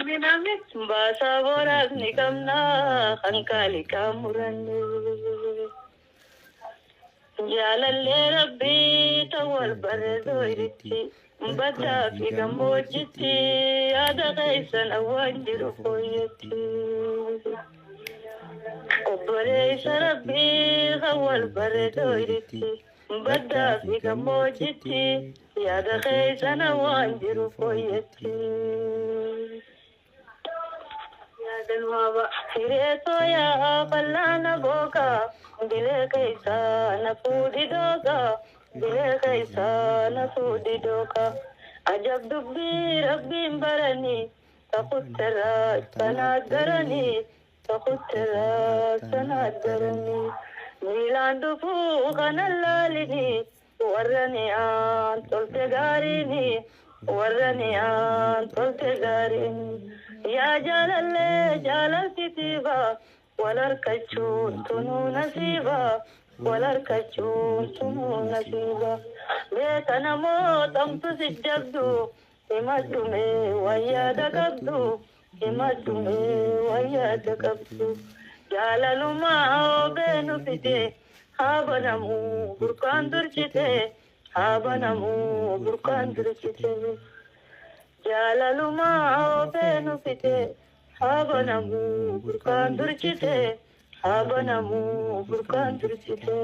Amiin amiin. Baasaa boraas ni qabnaa kan kaaliqaa muranne. Jaalallee rabbii ta'u wal barreessoo hiritti. Baddaa fi gammoojjitti yaada keessan awwaan jiru fooyyatti. Obboleessa rabbii kan wal barreessoo hiritti. Baddaa fi gammoojjitti yaada keessan awwaan jiru fooyyatti. Sireetoo yaa fallaana booka bilee keessaa na fuudhi dooka bilee keessaa na fuudhi dooka ajab dubbii rabbiin baranii takutterraa sanaat garanii takutterraa sanaat garanii miilaan dhufuu kanan laalinii warra ni'aan tolte gaariinii warra ni'aan tolte gaariinii. Yaa jaalallee jaalaltitiiba wal harkachuun tunuu nasiiba wal harkachuun tunuu nasiiba beeka namoota si jabdu himadhume wayyaada qabdu himadhume wayyaada qabdu jaalalumaa obeenu fide haa banamuu burqaan durchite haa banamuu burqaan durchite. Jaalalumaa obeenu fide haa banamuu burqaan durchite haa banamuu burqaan durchite.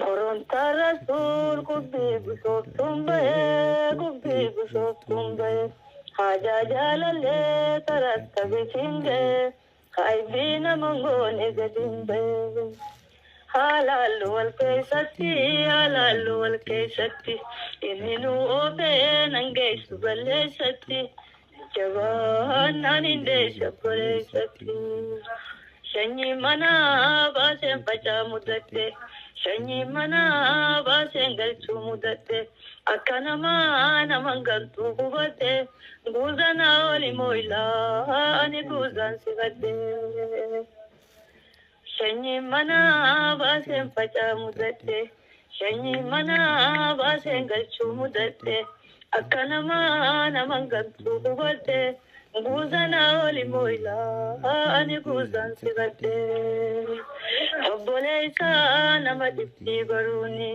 Korontaa rasuul gubbii bishooftuun bahee gubbii bishooftuun bahee haajaa jaalallee karatti bisiin gahee haayibii nama goone gadiin bahee. Haalaallu wal keessatti haalaallu wal keessatti inni nu oofee nan geessu balleessatti jabaan naan hin deessa boleessatti. Sanyii manaa baaseen facaa mudatte sanyii manaa baaseen galchuu mudatte akka namaa naman galtuu hubatte guuzanaa oli mooyilaa ani guuzaan sifadde. Sanyii manaa baaseen facaa mudatte sanyii manaa baaseen galchuu mudatte akka namaa naman galtuu hubatte guuzanaa oli mooyilaa ani guuzaan sifadde. Obboleessa nama dhibbii baruuni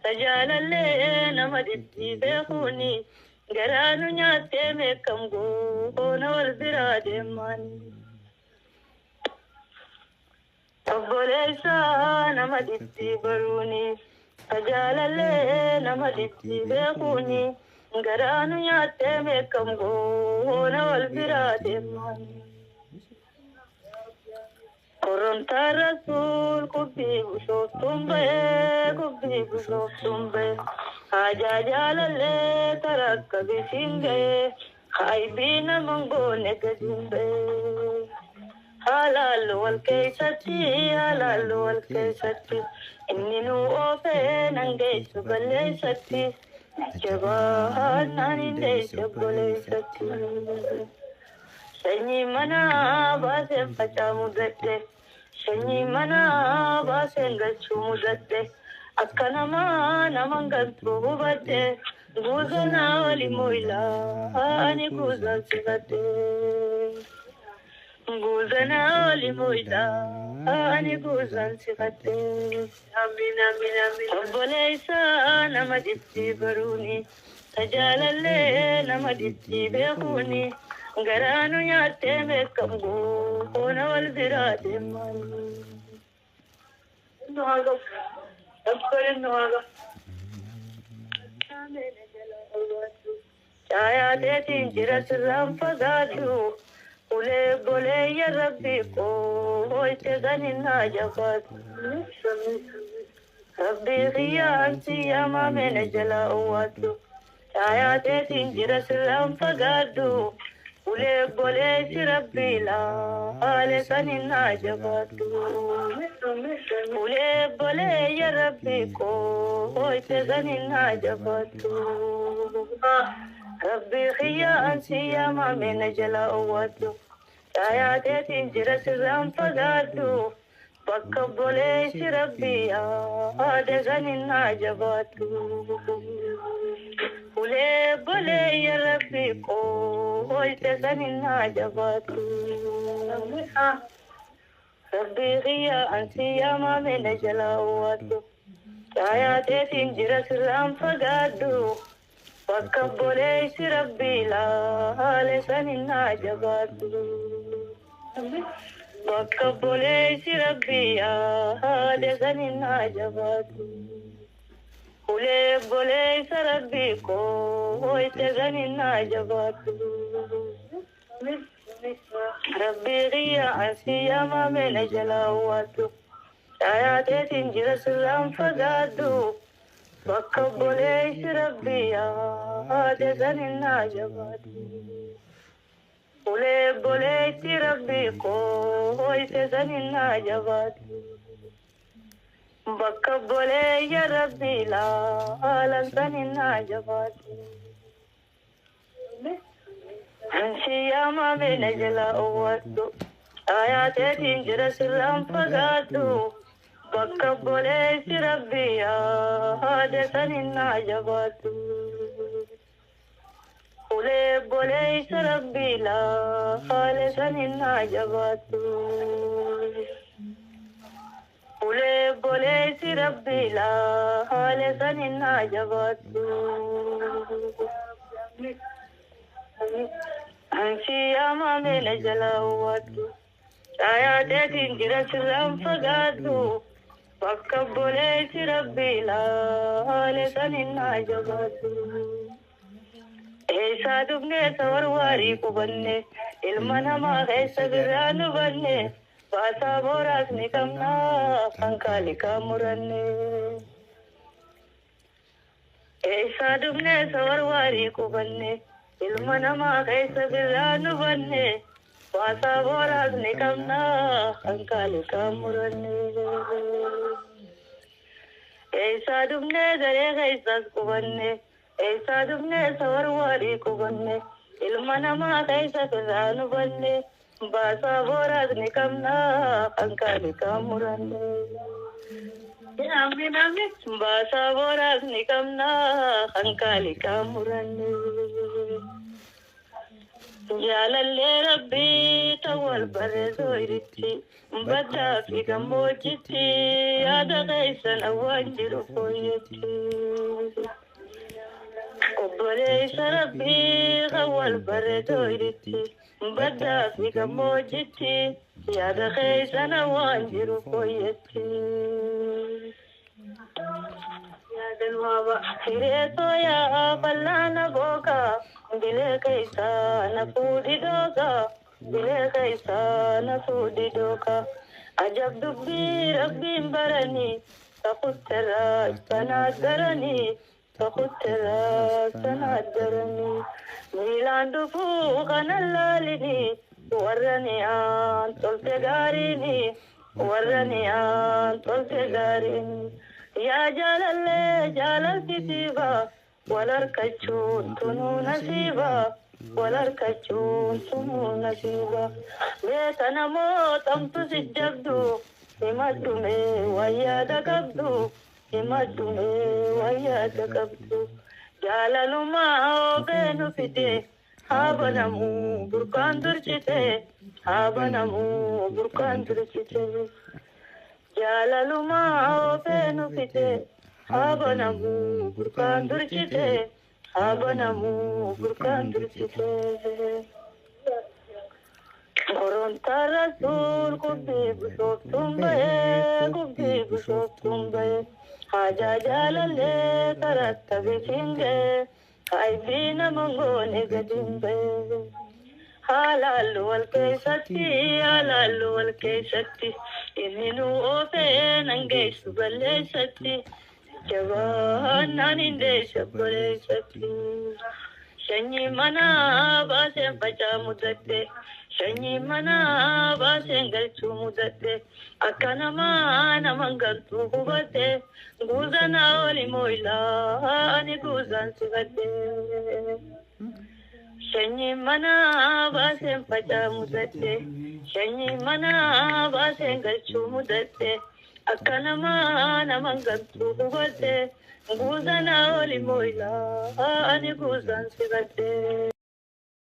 tajaalallee nama dhibbii beekuuni garaa nu nyaattee meeqam goona wal biraa deemani. Obboleessa nama dhibbii baruuni tajaalallee nama dhibbii beekuuni garaa nu nyaattee meeqam goona wal biraa deemani. Korontaa rasuul gubbii bishooftuun bahee gubbii bishooftuun bahee haajaa jaalallee tarakka bisiin gahee haayibii nama goone gadiin bahee. Haalaallu wal keessatti haalaallu wal keessatti inni nu oofee nan geessu balleessatti jabaan naan hin deesse obboleessatti. Sanyii manaa baaseen facaa mudadhe sanyii manaa baaseen galchuu mudadhe akka namaa naman galtuu hubadhe guuzanaa oli mooyilaa ani guuzaan sifadhe. Guuzanaa oli mooyilaa ani guuzaan sifadhe. Amiin amiin amiin. Obboleessa nama dhibbii baruuni tajaalallee nama dhibbii beekuuni garaa nu nyaattee meeqam goona wal biraa deemani. Nu haa gahu. Abbaleen nu haa gahu. Caayaa teetiin jira sirraan fagaadhu ulee boleeyya rabbii koo ganin naa jabaatu. Rabbii kiyyaan si yaamame jalaa owwaatu. Caayaa teetiin jira sirraan fagaadhu ulee boleessi rabbii laale sanin naa jabaatu. Ulee boleeyya rabbii koo sanin naa jabaatu. Rabbii kiyyaan si yaamame jalaa owwaatu. Caayaa teetiin jira sirraan fagaadhu bakka boleessi rabbii yaade sanin naa jabaatu. Ulee Ulee bolee rabbi qooyte sanin jabaatu. Rabbi xiyya ansi yaamame na jalaa waatu. Caayaa teetiin jira sirraan fagaadhu. Bakka obboleessi rabbi laale sanin jabaatu. Bakka obboleessi rabbi yaade sanin jabaatu. Ulee obboleessa rabbi qooyte sanin jabaatu. Rabbi xiyya ansi yaamame na jalaa waatu. Caayaa teetiin jira sirraan fagaadhu. Bakka obboleessi rabbi yaade sanin jabaatu. Ulee obboleessi rabbi qooyte sanin jabaatu. Bakka obboleeyya rabbi laalan sanin jabaatu. Ansi yaamame na jalaa owwadhu. Caayaa teetiin jira sirraan fagaadhu. Bakka obboleessi rabbi yaade sanin jabaatu. Ulee obboleessa rabbi laale sanin jabaatu. Ulee obboleessi rabbi laale sanin jabaatu. Ansi yaamame na jalaa waatu. Caayaa teetiin jira sirraan fagaadhu. Bakka obboleessi rabbi laale sanin jabaatu. Eessaa dhufnee sawarwaarii qubanne ilma namaa keessa birraa nu banne baasaa booraas ni qabnaa kan kaalikaa muranne. Eessaa dhufnee sawarwaarii qubanne ilma namaa keessa birraa nu banne baasaa booraas ni qabnaa kan kaalikaa muranne. Eessaa dhufnee daree keessaas qubanne. Eessaa dhufnee sawarwaarii qubanne ilma namaa keessa birraa nu banne baasaa booraas ni qabnaa kan kaalikaa muranne. Amiin amiin. Baasaa booraas ni qabnaa kan kaalikaa muranne. Jaalallee rabbii ta'u wal barreessoo iritti baddaa fi gammoojjitti yaada keessan awwaan jiru fooyyetti. Obboleessa rabbii kan wal barreessoo iritti baddaa fi gammoojjitti yaada keessan awwaan jiru fooyyetti. Yaadan waaba. Hireetoo yaa bal'aana booka bilee keessaa na fuudhi dooka bilee keessaa na fuudhi dooka ajab dubbii rabbiin baranii takutterraa sanaa daranii takutterraa sanaa daranii miilaan dhufuu kanan laalinii warra ni'aan tolte gaariinii warra ni'aan tolte gaariinii. Yaa jaalallee jaalaltisiiba wal harkachuun tunuu nasiiba wal harkachuun tunuu nasiiba beeka namoota si jabdu himadhume wayyaada qabdu himadhume wayyaada qabdu jaalalumaa oobee nu fide haa banamuu burqaan durchite haa banamuu burqaan durchite. Jaalalumaa oobee nu fide haa banamuu burqaan durchite haa banamuu burqaan durchite. Korontaa rasuul qubbii bishooftuun bahee qubbii bishooftuun bahee haajaa jaalallee karatti bisiin ga'ee haaybii nama goone gadiin bahee. Haalaallu wal keessatti haalaallu wal keessatti inni nu oofee nan geessu balleessatti jabaan hin deessa boleessatti. Sanyii manaa baaseen facaa mudadhe sanyii manaa baaseen galchuu mudadhe akka namaa naman galtuu hubadhe guuzanaa oli mooyilaa ani guuzaan sifadhe. Sanyii manaa baaseen facaa mudadhe sanyii manaa baaseen galchuu mudadhe Akka namaa naman galtu hubadhe. Guuzanaa oli mooyilaa ani guuzaan si badhe.